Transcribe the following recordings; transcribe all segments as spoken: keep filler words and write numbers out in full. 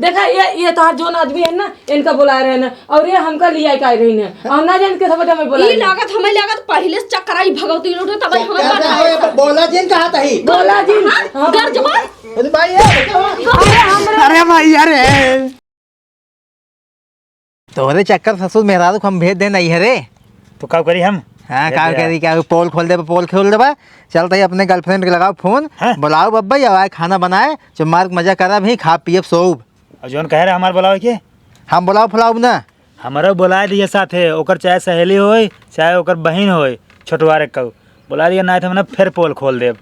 देखा, ये, ये तोहार जोन आदमी है ना, इनका बुलाए रहे ना, और ये हमका लिया के आए रही ना, और ना जान के समझ हमें बुलाए ई रहे। लागत, हमें लागत पहिले से चक्कर आई भगवती लूटे, तब हमें चक्कर पता ना है। होए, बोला जिन कहा तही। बोला जिन। हाँ, हाँ। गर्ज बोल। अरे भाई, ये क्या हुआ? अरे हमरा अरे भाई, अरे। तोहरे चक्कर ससुर मेहरारू को हम भेज दे नहीं है रे। तो का करी हम? हाँ, भेज का दे करी, यार। क्या पोल खोल देबा, पोल खोल देबा। चल तई अपने girlfriend के लगाओ फोन, हाँ? बुलाओ बब्बा, या आए खाना बनाए, जो मार्ग मजा करब ही, खा पियब सोउब। और जौन कहे रहे हमार बुलावे के? हम बुलाओ फुलाओ ना। हमारा बुलाए दिए साथे, ओकर चाहे सहेली होय, चाहे ओकर बहिन होय, छोटवारे कऊ। बुला दिए, नाहीं तो हम ना फिर पोल खोल देब।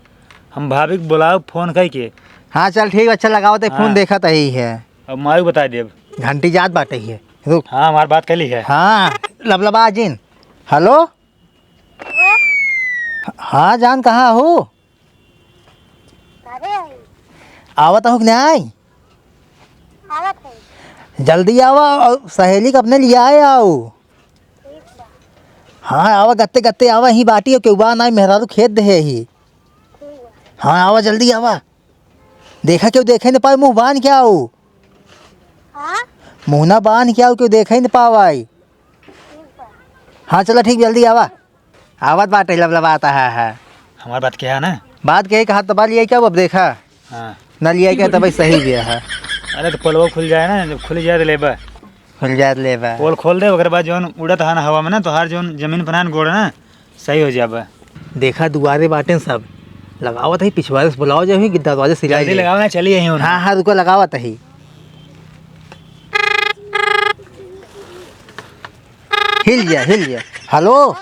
हम भाभी के बुलाओ फोन कई के। हाँ, चल ठीक, अच्छा लगाओ ते फोन, हाँ। देखत ही है। अब माई बता देब। घंटी जात बाटे ही है। रुक। हाँ, हमार बात कर ली है। हाँ, लबलबा जिन। हेलो? हाँ जान, कहाँ हो? अरे। आवत हो कि नहीं? आवत है। जल्दी आवा और सहेली के अपने लियाए आओ। ठीक बा। हाँ, आवा, गत्ते गत्ते आवा, ही बाटी हो, केहू बा नाहीं, मेहरारू खेत दे है ही। ठीक बा। हाँ, आवा, जल्दी आवा। देखा, केहू देखे न पाए, मुँह बांध के आओ। हाँ? मुँह ना बांध के आओ, केहू देखे न पावाई। ठीक बा। हाँ, चला, ठीक, जल्दी आवा। आवत बाटे, लबलबात है, है। हमार बात क्या है ना? बात के कहा तो बा लिया क्या, अब देखा। हाँ। ना लिया क्या, तब सही भी है। अरे, तो पोलवा खुल जाए ना, जब खुल जाए तो लेबा। खुल जाए तो लेबा। पोल खोल दे, ओकर बाद जौन उड़त है ना हवा में ना, तोहार जौन जमीन पर ना गोड़ ना, सही हो जाबा। देखा, दुआरे बाटे सब, लगावत ही, पिछवारे से बुलाओ, जब ही दरवाजे से जल्दी ले। लगाओ ना, चलिए यहीं हाँ, हाँ, रुको, लगावत ही। हिल जा, हिल जा। हेलो।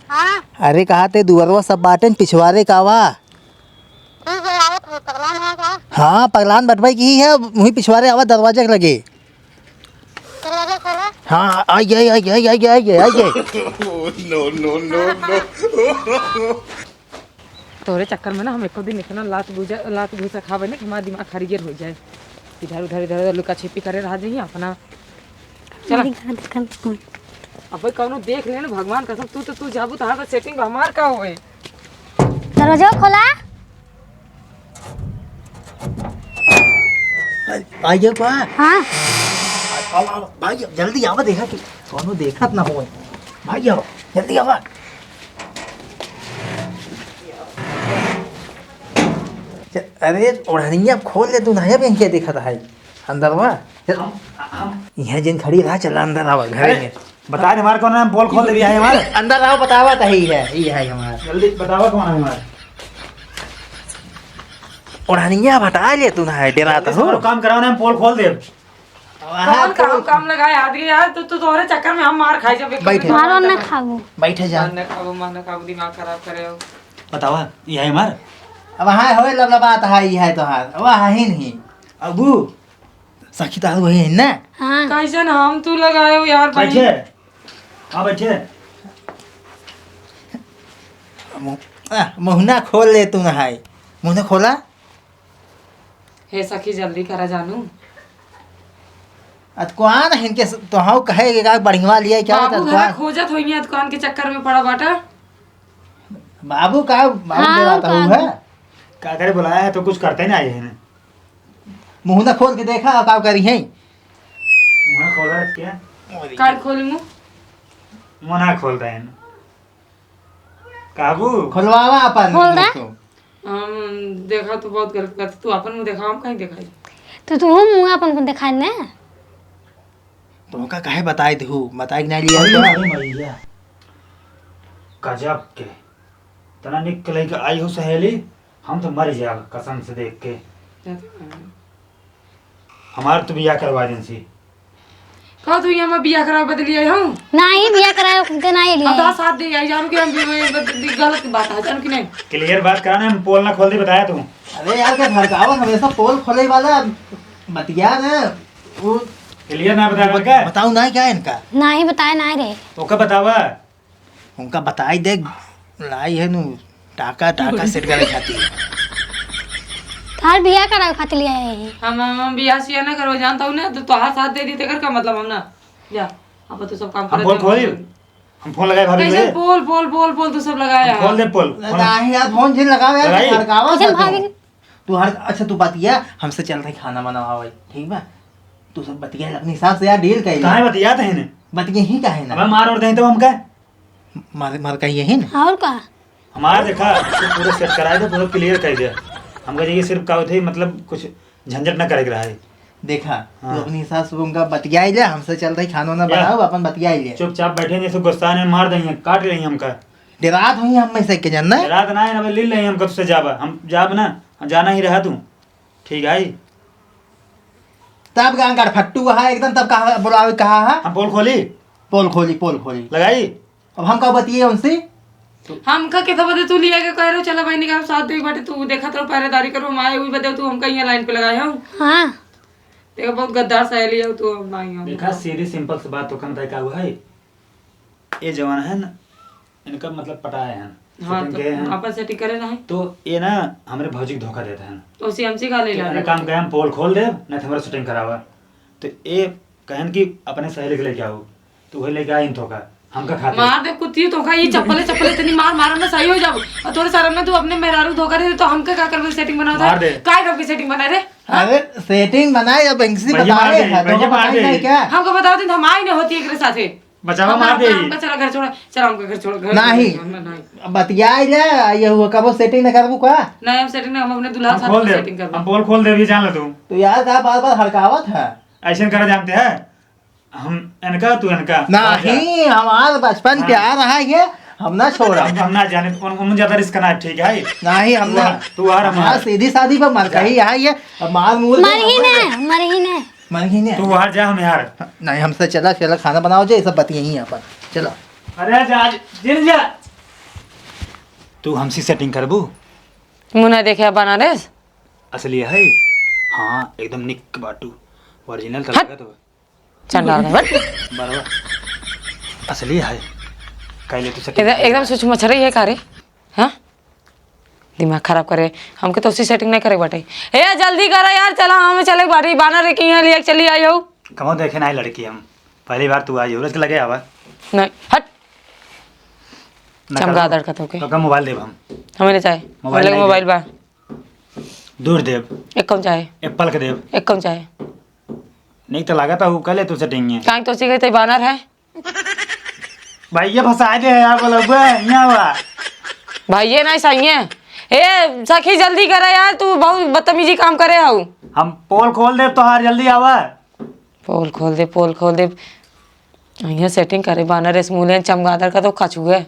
हाँ। अरे, कहा ते दुआरवा सब बाटे न, पिछवारे का आवा। ठीक है, आवत है, पगलान है का? हाँ, पगलान बटवाई की ही है, वही पिछवारे आवा दरवाजे के लगे। दरवाजा खोला। हाँ, आई, आई, आई। No, no, no, no। तोहरे चक्कर में ना हम एको दिन इतना लात भूजा, लात भूसा खावे ना कि हमारा दिमाग हरियर हो जाए। इधर उधर, इधर उधर लुका छिपी करे रहा जाइए अपना। चला। मेरी गांड खत्म। अबे कौनो देख ले ना, भगवान कसम, तू तो, तू जाबू तो हाँ, तो setting हमार का होए? दरवाजा खोला। आ-, आइए बा। हाँ। आओ, आओ, भाई, जल्दी आवा, देखा कि कौनो देखत ना होए। भाई, आओ, जल्दी आवा। च-, अरे, ओढ़निया खोल ले तू, ना, अब इनके देखत है। अंदर वा। चल। हम, हम यहाँ जिन खड़ी रहा, चला अंदर आवा, घरे अरे, में। बता दे, हमार कौन नाम पोल खोल दे, ये है हमार। अंदर आओ, बतावा त ही है, ये है हमार। जल्दी बतावा कौन है हमार। ओढ़निया हटा ले तू ना है, डेरा जल्दी तो से हो। हमारा काम कराओ ना, हम पोल खोल दे। वहाँ कौन काम, पोल काम लगाए आदमी यार, तू, तू तोहरे चक्कर में हम मार खाई जब एक बैठे। मारो ना खाबो। बैठे जा। मार ना खाबो, मार ना खाबो, दिमाग खराब करे हो। बतावा, ये है हमार। अब हाँ होए लबलबात है, ये है तोहार। अब हाँ ही नहीं। अबू, सखी तो वही है ना? हाँ। कैसन हम तू लगाए हो यार, बहन? बैठे। हाँ, बैठे। मु-, आ, मुहना खोल ले तू नहाई। मुहना खोला? हे सखी, जल्दी करा जानू। अत कौन है इनके स-, तो हाँ कहे के का बढ़िया लिया क्या बाबू होता घर कौन? खोजत होइए, अत कौन के चक्कर में पड़ा बाटा? बाबू का, बाबू हाँ, बुलाता कौन? हूँ है? का करे बुलाया है तो कुछ करते ना आए हैं। मुंह ना खोल के देखा, का करी है? मुंह खोल रहा है क्या? कार्ड खोल मुंह। मुंह ना खोल रहे हैं। काबू? खोलवावा अपन खोल दे। मुंह तो। हम देखा तो बहुत गलत करते, तू अपन मुंह देखा, हम कहीं देखाई? तो तू मुंह अपन को दिखाए ना। तो का काहे बताए देहू? बताए के ना लिया अरे तो? अरे मैया, गजब के। तना निक के लइका आई हो सहेली, हम तो मर जाब कसम से देख के। हमार तो बियाह करवा देन सी। का तू यहाँ बियाह करावे बदली आई हूँ? नहीं, बियाह करावे खुद के नहीं लिए। अब तो साथ दे आई, जानू कि हम भी, भी, भी गलत बात है, जानू कि नहीं? क्लियर बात करा ना, हम पोल ना खोल दे, बताया तू। अरे यार, क्या भड़कावा, हमेशा पोल खोले वाला बतिया ना। वो क्लियर ना बताया बता-, का? बताऊ ना क्या इनका? नहीं बताया ना रे। ओका बतावा। उनका बताई दे, लाई है नु टाका, टाका सेट करे खातिर। तार बियाह करावे खातिर ले आए हैं। हम, हम, हम बियाह सिया ना करो, जानता हूँ ना, तो तोहार साथ दे दी, तेकर का मतलब हम ना। जा, अब तू सब काम हम करे पोल दे। खोल, हम फोन लगाए भाभी कैसे के। पोल, पोल, पोल, पोल, तू सब लगाया हम है। खोल दे पोल। नहीं यार, फोन जिन लगावे यार, लगाई? भड़कावा कैसे था तू। भाभी? तू हर, अच्छा तू बतिया, हमसे चल रही खाना बनावा भाई, ठीक बा? तू सब बतिया ले अपने हिसाब से यार, डील कर ले। काहे बतियात है ने? बतिया ही काहे ना? अबे मार और दें तो हम का? मार, मार कहिए ही ना। और का? हमार देखा, तू पूरा सेट कराए दे, पूरा क्लियर कर दे। हमका चाहिए सिर्फ का होते, मतलब कुछ झंझट ना करे के रहा है। देखा, हाँ। तू अपने हिसाब से उनका बतियाई ले, हमसे चल रही खाना ना या। बनाओ, अपन बतियाई ले। चुपचाप बैठे, जैसे गुस्सा ने मार देंगे, काट लेंगे हमका। डरात हुई हम में से के जानना? डरात ना है ना, ले लेंगे हम कब से जाबा, हम जाब ना, जाना ही रहा तू। ठीक है। तब गांव का फट्टू है एकदम, तब कहा बुलावे कहा है? हम पोल खोली? पोल खोली, पोल खोली। लगाई? अब हम का बतिए उनसे? हमका के तो बदे तू लिया के कह रहे हो, चला बहनी का साथ दे बाटे, तू देखत रहो, पहरेदारी करो, हम आए, वही बदे तू हमका यहाँ लाइन पे लगाए हो। हाँ। देखो, बहुत गद्दार सहेली हो तू, हम नहीं हो। देखा, सीधी सिंपल सी बात तो कम तय का हुआ है। ये जवान है ना, इनका मतलब पटाए हैं, हाँ, setting तो के हैं। अपन setting करे ना है। तो ये ना हमरे भौजी के धोखा देते हैं। तो उसी हमसे का ले तो ला इन्हें रहे काम हो? कहे, हम पोल खोल दे, नहीं तो हमारा setting करावा। तो ये कहन कि अपने सहेली के लेके आओ, तो वही लेके आई धोखा, हमका खाते। मार दे कुत्ती धोखा, ये चप्पले, चप्पले इतनी मार, मारम ना सही हो जाबो। और तोरे शर्म में तू अपने मेहरारू धोखा दे दे, तो हमके का करबे setting बनाओ मार था? दे। काय करबे setting बना रे? हाँ? अरे setting बनाए, अब इनसे भैया मार बताए दे, हैं, भैया धोखा मार बताए दे। नहीं क्या? हमको बताओ दिन हम आई नहीं होती एक साथे। बचावा हम मार दे। हमका चला घर छोड़ा, चला हमका घर छोड़, घर नहीं। छोड़, हम नहीं। अब बतियाई ले, ये हुआ कबो setting न करबू का? नहीं, हम setting नहीं, हम अपने दूल्हा हम साथ खोल में दे, setting करबो। हम पोल खोल दे, अभी जान ले तू। तो यार का बार-बार हड़कावत है? ऐसे करा जानते हैं? हम इनका, तू इनका। नहीं, हमार बचपन हाँ। प्यार रहा ये, हम ना छोड़ा। हम, हम ना जाने, उन, उन ज्यादा risk ना, ठीक है? नहीं, हम तू ना। आ, तू आ रहा हमार हमार। सीधी सादी पर मर जा। कही है ये, अब मार मूर दे, मर ही हम ने, मर ही ने। मर ही ने। तू बाहर जा, हम यार। नहीं, हमसे चला, चला खाना बनाओ जे, ये सब बतियाई अपन। चलो। अरे जा, जा, जिन जा। तू हमसे setting करबू? मुँह ना देखे बनारस। असली है? हाँ, एकदम निक बाटू। Original तो हट। लगत हो। चंडाल है, बट। बरवा। असली है। कह ले तू setting एकदम, कर एकदम ले। सुच मचरई है का रे? हाँ? दिमाग खराब करे। हमके तो उसी setting नहीं करे बाटे। ए, जल्दी करा यार, चला, हमें चले बाटी, बानर रे के यहाँ लिया के चली आई हो। कमो देखे ना लड़की हम। पहली बार तू आई हो, रोज के लगे आवा। नहीं, हट। ना चमगादड़ करो। का तो के। तो का mobile देब हम। हमें नहीं चाहे। Mobile हमें लगे नहीं mobile देब। बा। दूर देब। एक कौन चाहे? Apple के देब। एक कौन चाहे? नहीं तो लागत है, वो कर ले तू setting ये। काहे तो उसी के ते बानर है? भैया फंसा दे है यार, बोला बे, यहाँ हुआ। भैया नहीं सही है। ए, सखी जल्दी करा यार, तू बहुत बदतमीजी काम करे हऊ। हम पोल खोल दे तोहार, जल्दी आवा। पोल खोल दे, पोल खोल दे। यहाँ setting करे, बानर इस मुँह ले चमगादड़ का तो कछुए।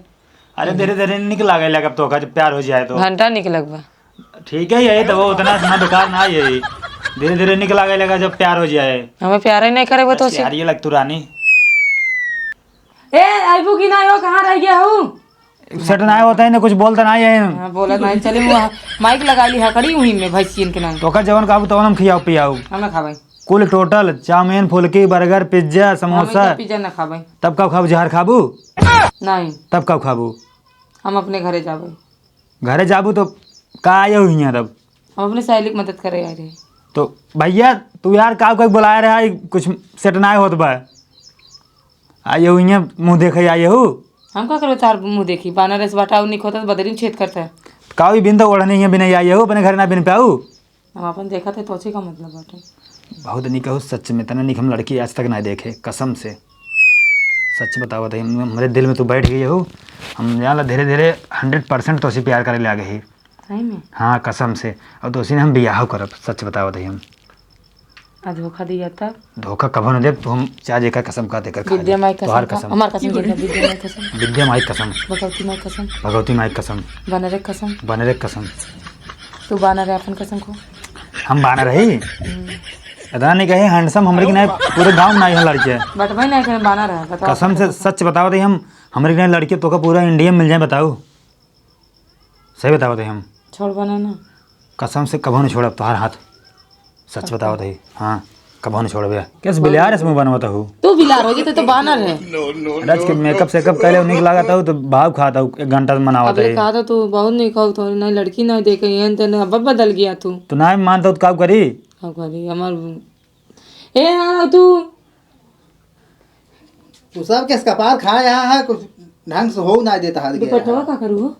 अरे धीरे धीरे निक लागे लगा तो का, जब प्यार हो जाए तो। घंटा निक लगबा। ठीक है, यही तो वो उतना समय बेकार ना यही। धीरे धीरे निक लागे लगा जब प्यार हो जाए। हमें प्यार ही नहीं करे वो तो बस उसे। यार, ये लग तू रानी। ए, आइबू की ना हो, कहाँ रह गया हूँ? Set ना होता है ना, कुछ बोलता ना है। हाँ, बोला नहीं, चले वो mic लगा ली है, खड़ी हुई में भैंसियन के नाम। तो का जवन खाबू तवन हम खियाऊ पियाऊ। हम ना खाबे। कुल total चाउमीन, फुलकी, burger, pizza, समोसा। हम तो pizza ना खाबे। तब का खाबू, जहर खाबू? नहीं। तब का खाबू? हम अपने घरे जाबे। घरे जाबू तो का आयो हियाँ तब? हम अपने सहेली की मदद करे आए रहे। तो भैया तू यार का कोई बुलाए रहा है, कुछ set ना होत बा। आयो हियाँ मुँह देखे आयो हूँ। हम का करबे तार मुँह देखी? बानर ऐसे बाटा निक होता तो बदरी में छेद करता है। का भी बिन तो ओढ़ने हियाँ बिना आयो हूँ, अपने घर ना बिन पाऊ। हम अपन देखत है तो उसी का मतलब बाटे। बहुत निक हो सच में, तना निक हम लड़की आज तक ना देखे, कसम से। सच बतावत है, हम-, हमरे दिल में तू बैठ गई हो। हम जान ला धीरे धीरे hundred percent तोसी प्यार करे लागे ही। सही में? हाँ, कसम से। अब तोसी ने हम बियाह करब, सच बतावत है हम। आ धोखा दिया तब? धोखा कभो न देब, तू हम चाहे जेकर कसम खा, तेकर खा विद्या ले। माई तोहार कसम खा, कसम। हमार कसम जेकर, विद्या माई कसम। विद्या माई कसम। भगवती माई कसम। भगवती माई कसम। बनरे कसम। बनरे कसम। तू बानर है, अपन कसम खो। हम बानर है? हम्म। इतना नहीं कहे, handsome हमरे की नहीं, पूरे गांव में नहीं है लड़के। बट भाई नहीं कहे, बानर है, बताओ कसम अपन से कसम। सच बतावत है हम, हमरे की नहीं लड़के तो का पूरा India में मिल जाए, बताओ। सही बतावत है हम। छोड़ बना ना। कसम से कभो नहीं छोड़ब तोहार हाथ। सच बतावत है। हाँ, कभो नहीं छोड़बे। कैसे बिलार इस मुंह बनवत हो? तू बिलार हो जी, तू तो बानर है। रच के makeup सेकअप कैले निक लागत हो, तो भाव खात हो, एक घंटा से मनावत अबे है। कहा था तू बहुत नहीं खाऊ, तो नहीं लड़की नहीं देखे, ये तेने अब बदल गया तू। तो ना मानता हो तो का करी? का करी? हमार, ए, आ तू। तू सब के कपार खाए यहाँ है, कुछ ढंग से हो ना देता है। दुपट्टवा का करू हो?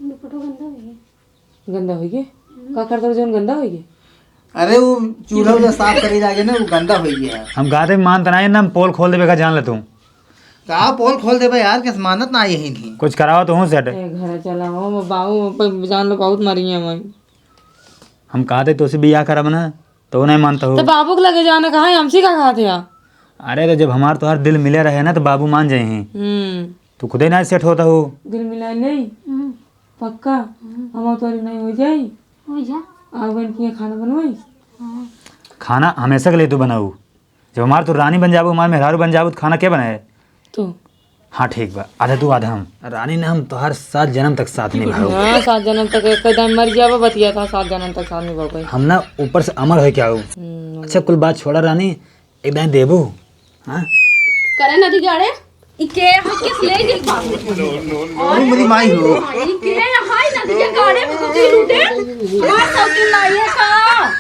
दुपट्टवा गंदा हो गया। गंदा हो गया? का कर दो, जोन गंदा हो गया? अरे वो चूल्हा उल्हा साफ करे लागे ना, वो गंदा होइ गया है। हम कहते मानत नाहीं ना, हम पोल खोल देबे का जान ले तू। का पोल खोल देबे यार, किस मानत ना यही नहीं। कुछ करावा तो हूँ सेट। ए, घर चला हो, वो बाबू पे जान लो बहुत मरी है मैं। हम कहते तोसे बियाह करब ना, तो नहीं मानत हो। तो बाबू के लगे जाना कहाँ है, हमसे का कहत है? अरे तो जब हमार तोहार दिल मिले रहे ना, तो बाबू मान जाए हैं। हम्म। तू खुदे ना सेट होत हो। दिल मिला नहीं? हम्म। पक्का? हम्म। हम तोरी नहीं हो जाई? हो जा। आओ बन के खाना बनवाई? हाँ। खाना हमेशा के लिए तू बनाऊ। जब हमार तू रानी बन जाबू, हमार मेहरारू बन जाबू, तो खाना के बनाए? तू। हाँ, ठीक बा, आधा तू, आधा हम। रानी ना, हम तोहार सात जन्म तक साथ निभाऊ। हाँ, सात जन्म तक एक दाईं मर जाबो, बतिया था, सात जन्म तक साथ निभाऊ भाई। हम ना ऊपर से अमर होके आऊ। हम्म। अच्छा, कुल बात छोड़ा रानी, एक दाईं देबू? हाँ? करे ना दिगाड़े, ई के है, किस ले गई बाबू? अरे मेरी माई हो। ई के है ना दिगाड़े में कुछ लूटे? हमार सौतीन लाई है का?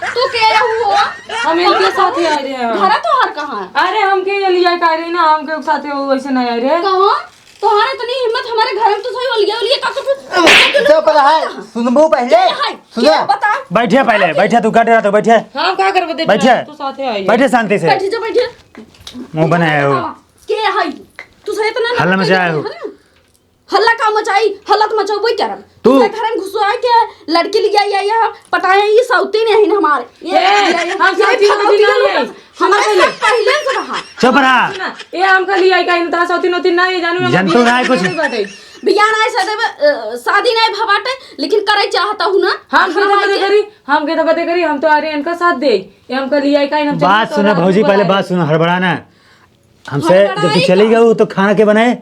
तू के हुआ? हम इनके साथ ही आ रहे हैं। घर तोहार कहाँ है? अरे हमके ये लिया का रही ना, हमके साथ ही वो वैसे नहीं आ रहे। कहाँ? तोहार इतनी हिम्मत हमारे घर में तो सही ओलिया ओलिया का कुछ चुप रहा है, सुनबो पहले। के है? सुनो। के बता? बैठिया पहले, बैठिया, तू का डरा तो बैठिया। हाँ, का करबे दे बैठिया। तू साथे आई। बैठिया शांति से। बैठ जा, बैठ जा। मुंह बनाए हो। के है? तू सही इतना हल्ला मचाए हो। हल्ला का मचाई? हल्ला तो मचाबो ही करब। तू तू घर में घुसवा के लड़की लिया या, या पटाए, ये सौतीन नहीं हमारे। ये, ए, ये, ये, हम ये सौतीन भगवती नहीं है। हमारे सुन पहले। साथ पहले से रहा। चुप रहा। सुना, ए, हमका लिया का इन तोरा सौतीन ओतीन ना, ये जानू, हम जंतु ना है कुछ। नहीं बाटे। बियाह ना है सदैव, अ, शादी ना है भवाटे, लेकिन करे चाहता हूँ ना। हम के तो बदे करी, हम के तो बदे करी, हम तो आ रहे इनका साथ दे। ये हमका लिया का इन, हम बात चली सुना तोरा भौजी, हमको पहले ला बात रहे। सुना, हड़बड़ा ना। हमसे हड़बड़ाई जब तू चली का? गई तो खाना के बनाए?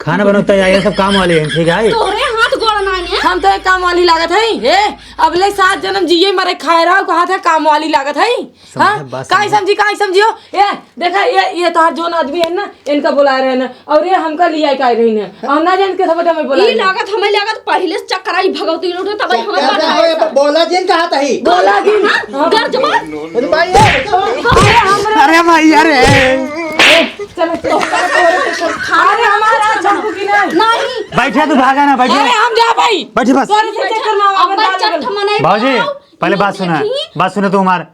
खाना बनौता है, ये सब काम वाली हैं, ठीक है? तोहरे हाथ गोड़ नाई है। हम तो एक काम वाली लागत है। ए, अबले सात जन्म जिए मरे खाए रहो, कहा था काम वाली लागत है? समझा, हाँ? बात काहे समझा। समझी, काहे समझियो? ए, देखा, ये, ये तोहार जोन आदमी है ना, इनका बुलाए रहे ना, और ये हमका लिया के आए रही ना, और ना जान के सब हमें बुलाए ई रहे। लागत, हमें लागत पहले से चक्कर आई भगवती लूटे, तब हमें चक्कर बनाए ना हो, ये सब। बोला जिन कहा था ही। बोला जिन। हाँ? हाँ। गर्ज मार। अरे भाई, ये अरे भाई, अरे। चलो, चलो। अरे, हमारा अच्छा कुकी ना। नहीं। बैठे, तू भागा ना, बैठे। अरे, हम जा भाई। बैठे बस। तोरे से चक्कर में अब आवाज मैं आ चट्ट गई। मनाई बाबूजी, बनाओ। पहले बात सुना, देखी। बात सुना तू हमार।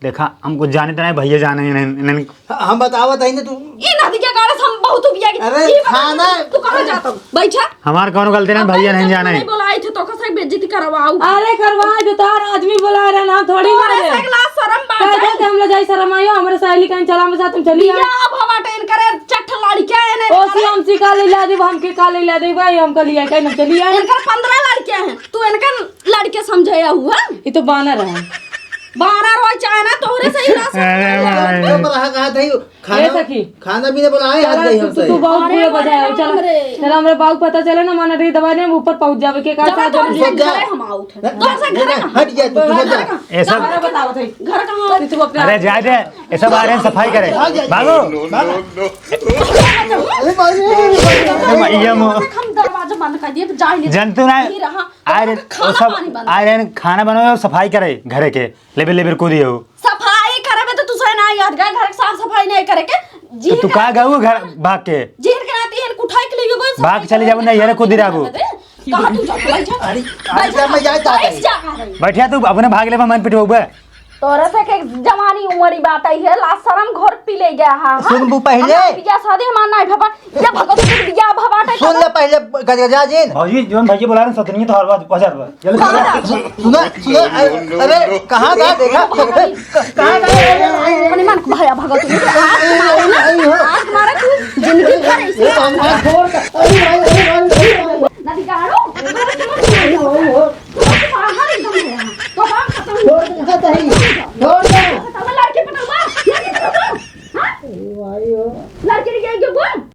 देखा, हम कुछ जाने तो नहीं, भैया जाने ही नहीं, नहीं। हम बतावत है ना तू। ई नदी के कारण हम बहुत उबिया गई। अरे, ई बता, खाना तू कहाँ जाता? बैठा। हमार कौनो गलती नहीं, हम भैया नहीं जाने। नहीं बोलाए थे, तो कैसे बेइज्जती करवाऊ? अरे, करवा दे, तोहार आदमी बोला रहे ना, थोड़ी तोरे मारे। से एक लाज शरम बात कह दे है। कि हम ले जाई शरम आयो, हमरे सहेली कहीं चला, हम साथ में चली आए। बियाह भवाटे इनकरे चट्ठ लड़के हैं, इन्हें ओसी इनकरे हम सिखा ले ला दे, हम के का ले ला दे भाई, हम कह लिया कहीं हम चली आए। इनकर पन्द्रह लड़के हैं, तू इनकर लड़के समझे हुआ? ये तो बानर है। बानर हो चाहे ना, तोहरे से ही ना समझे। अरे भाई। अरे, पर हाँ, कहा था ये? खाना, ए सखी। खाना भी नहीं बोला है, हाथ चला, गई तू, हम तू, सही। तू बाबू अरे, पूरे बजाए, अरे, चला। अरे। चला, हमरे बाबू पता चले ना, माना रे दबा दे, हम ऊपर पहुंच जावे के का जब साथ तोर जल्दी। से घरे हम आउत है। ना, तोर से ना, घरे ना, हम। हट गया तू, तू हट जा। घर कहाँ? ऐसा घर कहाँ? घर कहाँ? तू अपने अरे, आप जाए दे, ऐसा बाहर है, सफाई करे। भाग जा। भागो, भागो। अरे, भाई, अरे, भाई, ये मो- हम दरवाजा बंद कर दिए, तो जाए नहीं। जनतू ना, नहीं रहा। अरे, खाना वो सब, पानी बंद। अरे, खाना बनावे और सफाई करे घरे के। लेबे लेबे कूदी हो। सफाई करे में तो तुझे ना याद गए, घर के साफ सफाई नहीं करे के। तो तू का गऊ घर भाग के? जीर के नाती हन कुठाई के लिए बोल भाग चली जाबू, नहीं, ये खुद ही रहबू। कहाँ तू जा? बैठ जा। अरे, बैठ जा। मैं जाए बैठ जा। बैठिया तू अपने भाग ले, मन पिटबू बे। तोरा से के जवानी उमरी बात आई है, लाज शरम घोर पी ले गया है, हाँ? सुनबू पहले। हमार बियाह शादी हमार नाई भवा, ये भगत के बियाह भवाटे सुन ले पहले, गजगजा जिन। भौजी, जोन भैया बोला रहे, सतनिया तो हर बात पहुंचा दो। जल्दी कहाँ सुनो। जा? सुनो, सुनो, अरे, अरे, कहाँ था, देखा? कहाँ था? अपने मन को भया भगत के। आज मारे ना, आज मारे तू, जिंदगी भर ऐसे ये तो हम आज छोड़ के